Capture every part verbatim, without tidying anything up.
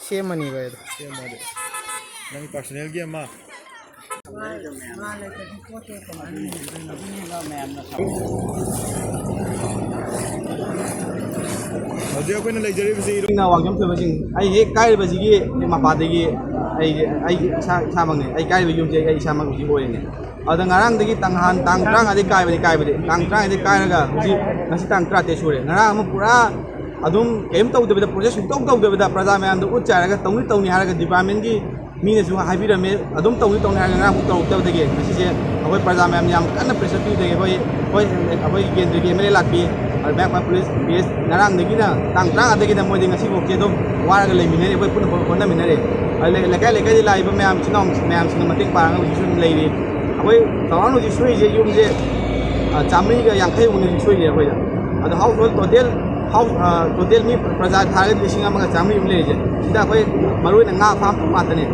ꯁꯦꯝꯃꯅꯤꯕ ꯑꯩꯗꯣ꯫ ꯁꯦꯝꯃꯗꯤ꯫ ꯅꯪ personalꯒꯤ ꯑꯃ꯫ ꯍꯧꯖꯤꯛ ꯑꯩꯈꯣꯏꯅ ꯂꯩꯖꯔꯤꯕꯁꯤ ꯏꯔꯣ- ꯑꯩꯅ ꯋꯥꯡꯖꯝ ꯊꯣꯏꯕꯁꯤꯡ, ꯑꯩ ꯍꯦꯛ ꯀꯥꯏꯔꯤꯕꯁꯤꯒꯤ ꯃꯄꯥꯗꯒꯤ ꯑꯩ, ꯑꯩꯒꯤ ꯏꯁꯥ, ꯏꯁꯥꯃꯛꯅꯦ꯫ ꯑꯩ ꯀꯥꯏꯔꯤꯕ ꯌꯨꯝꯁꯦ ꯑꯩ ꯏꯁꯥꯃꯛ ꯍꯧꯖꯤꯛ ꯑꯣꯏꯔꯤꯅꯦ꯫ ꯑꯗ ꯉꯔꯥꯡꯗꯒꯤ ꯇꯪꯍꯥꯟ-, ꯇꯥꯡ ꯇꯔꯥꯃꯉꯥꯗꯒꯤ ꯀꯥꯏꯕꯗꯤ ꯀꯥꯏꯕꯗꯤ, ꯇꯥꯡ ꯇꯔꯥꯃꯉꯥꯗꯒꯤ ꯀꯥꯏꯔꯒ ꯍꯧꯖꯤꯛ ꯉꯁꯤ ꯇꯥꯡ ꯇꯔꯥꯇꯔꯦꯠ ꯁꯨꯔꯦ꯫ ꯉꯔꯥꯡ ꯑꯃ ꯄꯨꯔꯥ ꯑꯗꯨꯝ ꯀꯔꯤꯝ ꯇꯧꯗꯕꯤꯗ, ꯄ꯭ꯔꯣꯁꯦꯁ ꯁꯨꯡꯇꯧ ꯇꯧꯗꯕꯤꯗ ꯄ꯭ꯔꯖꯥ ꯃꯌꯥꯝꯗ ꯎꯠ ꯆꯥꯏꯔꯒ ꯇꯧꯅꯤ ꯇꯧꯅꯤ ꯍꯥꯏꯔꯒ departmentꯀꯤ ꯃꯤꯅꯁꯨ ꯍꯥꯏꯕꯤꯔꯝꯃꯦ, ꯑꯗꯨꯝ ꯇꯧꯅꯤ ꯇꯧꯅꯤ ꯍꯥꯏꯔꯒ ꯉꯔꯥꯡ ꯐꯥꯎ ꯇꯧꯔꯛꯇꯕꯗꯒꯤ ꯉꯁꯤꯁꯦ ꯑꯩꯈꯣꯏ ꯄ꯭ꯔꯖꯥ ꯃꯌꯥꯝꯅ ꯌꯥꯝ ꯀꯟꯅ pressure ꯄꯤꯕꯗꯒꯤ ꯑꯩꯈꯣꯏ, ꯑꯩꯈꯣꯏ, ꯑꯩꯈꯣꯏ ꯀꯦꯟꯗ꯭ꯔꯒꯤ M L A ꯂꯥꯛꯄꯤ, ꯑꯗꯨ ꯃꯌꯥꯝ ꯄꯨꯂꯤꯁ ꯕꯤ ꯑꯦꯁ ꯉꯔꯥꯡꯗꯒꯤꯅ ꯇꯥꯡ ꯇꯔꯥꯃꯉꯥꯗꯒꯤꯅ ꯃꯣꯏꯗꯤ ꯉꯁꯤꯐꯥꯎꯗꯤ ꯑꯗꯨꯝ ꯋꯥꯔꯒ ꯂꯩꯃꯤꯟꯅꯔꯤ, ꯑꯩꯈꯣꯏ ꯄꯨꯟꯅ ꯍꯣꯠꯅꯃꯤꯟꯅꯔꯤ꯫ ꯑꯗꯨ ꯂꯩ-, ꯂꯩꯀꯥꯏ ꯂꯩꯀꯥꯏꯗ ꯂꯥꯛꯏꯕ ꯃꯌꯥꯝ, ꯏꯆꯤꯟ ꯏꯅꯥꯎ ꯃꯌꯥꯝꯁꯤꯡꯅ ꯃꯇꯦꯡ ꯄꯥꯡꯉꯒ ꯍꯧꯖꯤꯛꯁꯨ ꯑꯗꯨꯝ ꯂꯩꯔꯤ꯫ ꯑꯩꯈꯣꯏ ꯆꯥꯎꯔꯥꯛꯅ ꯍꯧꯖꯤꯛ ꯁꯨꯔꯤꯁꯦ ꯌꯨꯝꯁꯦ, ꯑ, ꯆꯥꯃꯔꯤꯒ ꯌꯥꯡꯈꯩꯃꯨꯛꯅꯤ ꯍꯧꯖꯤꯛ ꯁꯨꯔꯤꯁꯦ ꯑꯩꯈꯣꯏꯗ꯫ ꯑꯗꯣ household total house, ꯑ, total ꯃꯤ ꯄ꯭ꯔꯖꯥ ꯊꯥꯔꯒꯗꯤ ꯂꯤꯁꯤꯡ ꯑꯃꯒ ꯆꯥꯃꯔꯤ ꯑꯃ ꯂꯩꯔꯤꯁꯦ꯫ ꯁꯤꯗ ꯑꯩꯈꯣꯏ ꯃꯔꯨꯑꯣꯏꯅ ꯉꯥ farm ꯇꯧꯕ ꯉꯥꯛꯇꯅꯦ꯫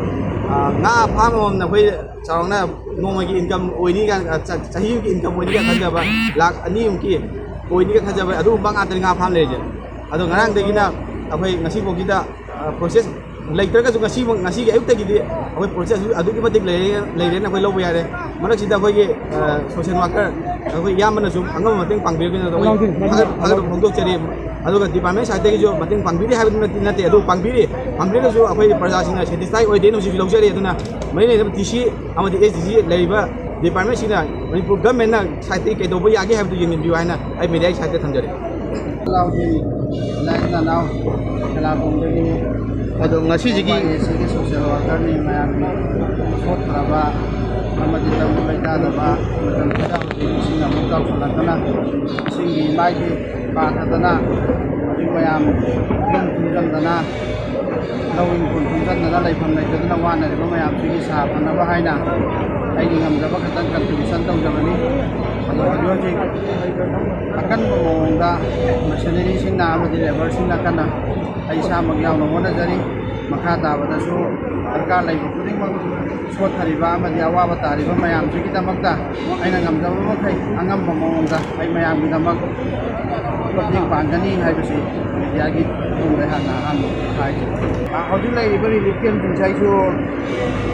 ꯑ, ꯉꯥ farm ꯑꯃꯃꯝꯅ ꯑꯩꯈꯣꯏ ꯆꯥꯎꯔꯥꯛꯅ ꯅꯣꯡꯃꯒꯤ income ꯑꯣꯏꯅꯤ ꯀꯥꯏꯅ, ꯑ, ꯆ-, ꯆꯍꯤ ꯑꯃꯒꯤ income ꯑꯣꯏꯅꯤ ꯀꯥꯏꯅ ꯈꯟꯖꯕ, ꯂꯥꯈ ꯑꯅꯤꯃꯨꯛꯀꯤ ꯑꯣꯏꯅꯤ ꯀꯥꯏꯅ ꯈꯟꯖꯕ ꯑꯗꯨꯒꯨꯝꯕ ꯉꯥꯛꯇꯅꯤ ꯉꯥ farm ꯂꯩꯔꯤꯁꯦ꯫ ꯑꯗꯣ ꯉꯔꯥꯡꯗꯒꯤꯅ ꯑꯩꯈꯣꯏ ꯉꯁꯤꯐꯥꯎꯒꯤꯗ, ꯑ, ꯄ꯭ꯔꯣꯁꯦꯁ ꯂꯩꯇ꯭ꯔꯒꯁꯨ, ꯉꯁꯤꯃꯛ, ꯉꯁꯤꯒꯤ ꯑꯌꯨꯛꯇꯒꯤꯗꯤ ꯑꯩꯈꯣꯏ ꯄ꯭ꯔꯣꯁꯦꯁ ꯑꯗꯨꯛꯀꯤ ꯃꯇꯤꯛ ꯂꯩꯔꯦ, ꯂꯩꯔꯦꯅ ꯑꯩꯈꯣꯏ ꯂꯧꯕ ꯌꯥꯔꯦ꯫ ꯃꯔꯛꯁꯤꯗ ꯑꯩꯈꯣꯏꯒꯤ, ꯑ, ꯁꯣꯁꯦꯜ ꯋꯥꯔꯀꯔ ꯑꯩꯈꯣꯏ ꯏꯌꯥꯝꯕꯅꯁꯨ ꯑꯉꯝꯕ ꯃꯇꯦꯡ ꯄꯥꯡꯕꯤꯔꯒꯅꯤ ꯑꯩꯈꯣꯏ ꯊꯥꯒꯠ-, ꯊꯥꯒꯠꯄ ꯐꯣꯡꯗꯣꯛꯆꯔꯤ꯫ ꯑꯗꯨꯒ ꯗꯤꯄꯥꯔꯠꯃꯦꯟ ꯁꯥꯏꯠꯇꯒꯤꯁꯨ ꯃꯇꯦꯡ ꯄꯥꯡꯕꯤꯔꯤ ꯍꯥꯏꯕꯗꯨ ꯅꯠꯇꯦ, ꯅꯠꯇꯦ, ꯑꯗꯨ ꯄꯥꯡꯕꯤꯔꯤ, ꯄꯥꯡꯕꯤꯔꯒꯁꯨ ꯑꯩꯈꯣꯏ ꯄ꯭ꯔꯖꯥꯁꯤꯡꯅ ꯁꯦꯇꯤꯁꯐꯥꯏ ꯑꯣꯏꯗꯦꯅ ꯍꯧꯖꯤꯛꯁꯨ ꯂꯧꯖꯔꯤ꯫ ꯑꯗꯨꯅ ꯃꯔꯤ ꯂꯩꯅꯕ ꯗꯤ ꯁꯤ ꯑꯃꯗꯤ ꯑꯦꯁ ꯗꯤ ꯁꯤ ꯂꯩꯔꯤꯕ ꯗꯤꯄꯥꯔꯠꯃꯦꯟꯁꯤꯡꯅ ꯃꯅꯤꯄꯨꯔ ꯒꯚꯔꯟꯃꯦꯟꯅ ꯁꯥꯏꯠꯇꯒꯤ ꯀꯩꯗꯧꯕ ꯌꯥꯒꯦ ꯍꯥꯏꯕꯗꯨ ꯌꯦꯡꯁꯤꯟꯕꯤꯌꯨ ꯍꯥꯏꯅ ꯑꯩ ꯃꯦꯗꯤꯌꯥꯒꯤ ꯁꯥꯏꯠꯇ ꯊꯝꯖꯔꯤ꯫ ꯂꯥꯎꯁꯤ, ꯂꯥꯏ ꯅꯅꯥꯎ, ꯈꯦꯂꯥꯈꯣꯡꯗꯒꯤꯅꯤ꯫ ꯑꯗꯣ ꯉꯁꯤꯁꯤꯒꯤ ꯃꯣꯕꯥꯏꯜ ꯑꯦꯁꯤꯒꯤ ꯁꯣꯁꯦꯜ ꯋꯥꯔꯀꯔꯅꯤ꯫ ꯃꯌꯥꯝꯒꯤ ꯁꯣꯠꯊꯔꯕ ꯑꯃꯗꯤ ꯇꯪꯗꯨ ꯂꯩꯇꯥꯗꯕ ꯃꯇꯝꯁꯤꯗ ꯍꯧꯖꯤꯛ ꯏꯁꯤꯡ ꯑꯃꯨꯛ ꯆꯥꯎꯁꯤꯜꯂꯛꯇꯅ, ꯏꯁꯤꯡꯒꯤ ꯏꯃꯥꯏꯁꯤ ꯄꯥꯊꯗꯅ, ꯍꯧꯖꯤꯛ ꯃꯌꯥꯝ ꯌꯨꯝ ꯊꯨꯝꯖꯤꯟꯗꯅ, ꯂꯧ ꯏꯪꯈꯣꯜ ꯊꯨꯝꯖꯤꯟꯗꯅ ꯂꯩꯐꯝ ꯂꯩꯇꯗꯅ ꯋꯥꯅꯔꯤꯕ ꯃꯌꯥꯝꯁꯤꯒꯤ ꯁꯥ ꯐꯅꯕ ꯍꯥꯏꯅ ꯑꯩꯒꯤ ꯉꯝꯖꯕ ꯈꯛꯇꯪ ꯀꯟꯇ꯭ꯔꯤꯕ꯭ꯌꯨꯁꯟ ꯇꯧꯖꯕꯅꯤ꯫ ꯑꯗꯣ ꯍꯧꯖꯤꯛ ꯍꯧꯖꯤꯛ ꯑꯀꯟꯕ ꯃꯑꯣꯡꯗ ꯃꯦꯁꯤꯅꯔꯤꯁꯤꯡꯅ ꯑꯃꯗꯤ ꯂꯦꯕꯔꯁꯤꯡꯅ ꯀꯟꯅ ꯑꯩ ꯏꯁꯥꯃꯛ ꯌꯥꯎꯅ ꯍꯣꯠꯅꯖꯔꯤ꯫ ꯃꯈꯥ ꯇꯥꯕꯗꯁꯨ ꯗꯔꯀꯥꯔ ꯂꯩꯕ ꯈꯨꯗꯤꯡꯃꯛ ꯁꯣꯠꯊꯔꯤꯕ ꯑꯃꯗꯤ ꯑꯋꯥꯕ ꯇꯥꯔꯤꯕ ꯃꯌꯥꯝꯁꯤꯒꯤꯗꯃꯛꯇ ꯑꯩꯅ ꯉꯝꯖꯕ ꯃꯈꯩ ꯑꯉꯝꯕ ꯃꯑꯣꯡꯗ ꯑꯩ ꯃꯌꯥꯝꯒꯤꯗꯃꯛ ꯃꯇꯦꯡ ꯄꯥꯡꯒꯅꯤ ꯍꯥꯏꯕꯁꯤ ꯃꯦꯗꯤꯌꯥꯒꯤ ꯃꯇꯨꯡꯗ ꯑꯩꯍꯥꯛꯅ ꯑꯍꯥꯟꯕ ꯍꯥꯏꯖꯔꯤ꯫ ꯑ, ꯍꯧꯖꯤꯛ ꯂꯩꯔꯤꯕ ꯔꯤꯂꯤꯐ ꯀꯦꯝꯞꯁꯤꯡꯁꯦ ꯑꯩꯁꯨ,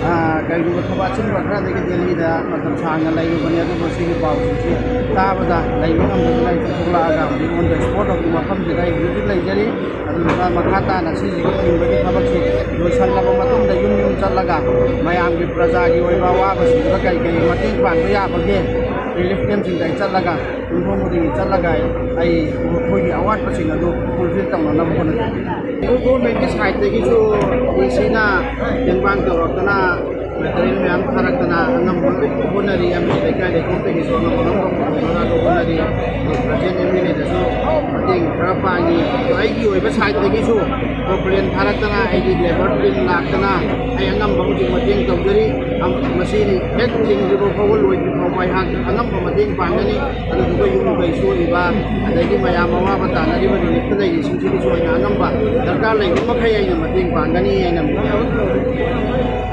ꯑ, ꯀꯔꯤꯒꯨꯝꯕ ꯊꯕꯛ ꯑꯆꯤꯟꯕ ꯈꯔꯗꯒꯤ ꯗꯦꯜꯂꯤꯗ ꯃꯇꯝ ꯁꯥꯡꯅ ꯂꯩꯔꯨꯕꯅꯤ, ꯑꯗꯨꯕꯨ ꯁꯤꯒꯤ ꯄꯥꯎꯁꯤꯡꯁꯤ ꯇꯥꯕꯗ ꯂꯩꯕ ꯉꯝꯗꯗꯨꯅ ꯑꯩꯁꯨ ꯊꯣꯛꯂꯛꯑꯒ ꯍꯧꯖꯤꯛ on the spot ꯍꯧꯖꯤꯛ ꯃꯐꯝꯁꯤꯗ ꯑꯩ ꯍꯧꯖꯤꯛ ꯍꯧꯖꯤꯛ ꯂꯩꯖꯔꯤ꯫ ꯑꯗꯨꯗꯨꯅ ꯃꯈꯥ ꯇꯥꯅ ꯁꯤꯁꯤꯒꯤ ꯊꯤꯡꯕꯒꯤ ꯊꯕꯛꯁꯤ ꯂꯣꯏꯁꯤꯜꯂꯕ ꯃꯇꯨꯡꯗ ꯌꯨꯝ ꯌꯨꯝ ꯆꯠꯂꯒ ꯃꯌꯥꯝꯒꯤ ꯄ꯭ꯔꯖꯥꯒꯤ ꯑꯣꯏꯕ ꯑꯋꯥꯕꯁꯤꯡꯗꯨꯗ ꯀꯔꯤ ꯀꯔꯤ ꯃꯇꯦꯡ ꯄꯥꯡꯕ ꯌꯥꯕꯒꯦ ꯔꯤꯂꯤꯐ ꯀꯦꯝꯞꯁꯤꯡꯗ ꯑꯩ ꯆꯠꯂꯒ ꯌꯨꯝꯊꯣꯡ ꯈꯨꯗꯤꯡꯒꯤ ꯆꯠꯂꯒ ꯑꯩ ꯃꯈꯣꯏꯒꯤ ꯑꯋꯥꯠꯄꯁꯤꯡ ꯑꯗꯨ ꯐꯨꯜꯐꯤꯜ ꯇꯧꯅꯅꯕ ꯍꯣꯠꯅꯖꯒꯦ꯫ ꯒꯣꯔꯃꯦꯟꯒꯤ ꯁꯥꯏꯠꯇꯒꯤꯁꯨ ꯗꯤ ꯁꯤꯅ ꯇꯦꯡꯕꯥꯡ ꯇꯧꯔꯛꯇꯅ ꯃꯦꯇꯔꯤꯌꯦꯜ ꯃꯌꯥꯝ ꯊꯥꯔꯛꯇꯅ ꯑꯉꯝꯕ ꯍꯣꯠꯅꯔꯤ, ꯑꯃꯗꯤ ꯂꯩꯀꯥꯏ ꯂꯩꯀꯣꯛꯇꯒꯤꯁꯨ ꯑꯉꯝ ꯑꯉꯝꯕ ꯄꯨꯊꯣꯛꯅꯕ ꯍꯣꯠꯅꯔꯤ꯫ ꯑꯗꯨ ꯄ꯭ꯔꯖꯦꯟ ꯑꯦꯝ ꯑꯦꯜ ꯑꯦꯗꯁꯨ ꯃꯇꯦꯡ ꯈꯔ ꯄꯥꯡꯉꯤ꯫ ꯑꯗꯣ ꯑꯩꯒꯤ ꯑꯣꯏꯕ ꯁꯥꯏꯠꯇꯒꯤꯁꯨ ꯄ꯭ꯔꯣꯄ꯭ꯂꯦꯟ ꯊꯥꯔꯛꯇꯅ, ꯑꯩꯒꯤ ꯂꯦꯕꯔ ꯇꯤꯝ ꯂꯥꯛꯇꯅ ꯑꯩ ꯑꯉꯝꯕ ꯍꯧꯖꯤꯛ ꯃꯇꯦꯡ ꯇꯧꯖꯔꯤ꯫ ꯑꯝ-, ꯃꯁꯤ ꯍꯦꯛ ꯊꯤꯡꯗ꯭ꯔꯤꯕ ꯐꯥꯎꯕ, ꯂꯣꯏꯗ꯭ꯔꯤ ꯐꯥꯎꯕ ꯑꯩꯍꯥꯛ ꯑꯉꯝꯕ ꯃꯇꯦꯡ ꯄꯥꯡꯒꯅꯤ꯫ ꯑꯗꯨꯗꯨꯒ ꯌꯨꯝ ꯀꯩ ꯁꯣꯛꯏꯕ, ꯑꯗꯒꯤ ꯃꯌꯥꯝ ꯑꯋꯥꯕ ꯇꯥꯅꯔꯤꯕ ꯔꯤꯂꯤꯐꯇ ꯂꯩꯔꯤꯁꯤꯡꯁꯤꯒꯤꯁꯨ ꯑꯩꯅ ꯑꯉꯝꯕ ꯗꯔꯀꯥꯔ ꯂꯩꯕ ꯃꯈꯩ ꯑꯩꯅ ꯃꯇꯦꯡ ꯄꯥꯡꯒꯅꯤ ꯍꯥꯏꯅ